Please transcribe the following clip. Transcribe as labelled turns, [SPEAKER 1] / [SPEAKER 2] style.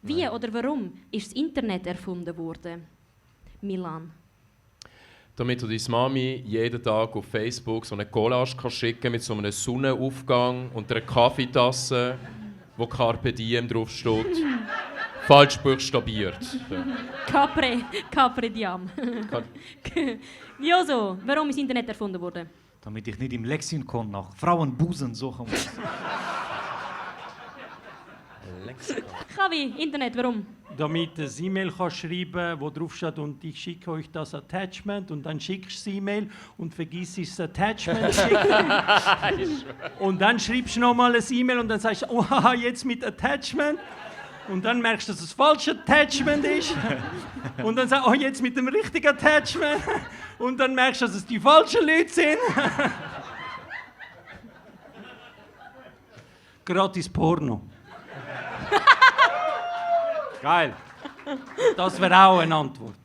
[SPEAKER 1] Wie oder warum ist das Internet erfunden worden? Milan.
[SPEAKER 2] Damit du deine Mami jeden Tag auf Facebook so eine Collage schicken mit so einem Sonnenaufgang und einer Kaffeetasse, wo Carpe Diem draufsteht. Falsch buchstabiert.
[SPEAKER 1] Capre Diem. Joso, warum ist das Internet erfunden worden?
[SPEAKER 3] Damit ich nicht im Lexikon nach Frauenbusen suchen muss.
[SPEAKER 1] Kavi, Internet, warum?
[SPEAKER 4] Damit du ein E-Mail schreiben kannst, wo drauf steht, und ich schicke euch das Attachment, und dann schickst du das E-Mail und vergisst das Attachment schicken. Und dann schreibst du nochmal ein E-Mail und dann sagst du, oh, haha, jetzt mit Attachment. Und dann merkst du, dass es das falsche Attachment ist. Und dann sagst du, oh, jetzt mit dem richtigen Attachment. Und dann merkst du, dass es die falschen Leute sind. Gratis Porno. Geil. Das wäre auch eine Antwort.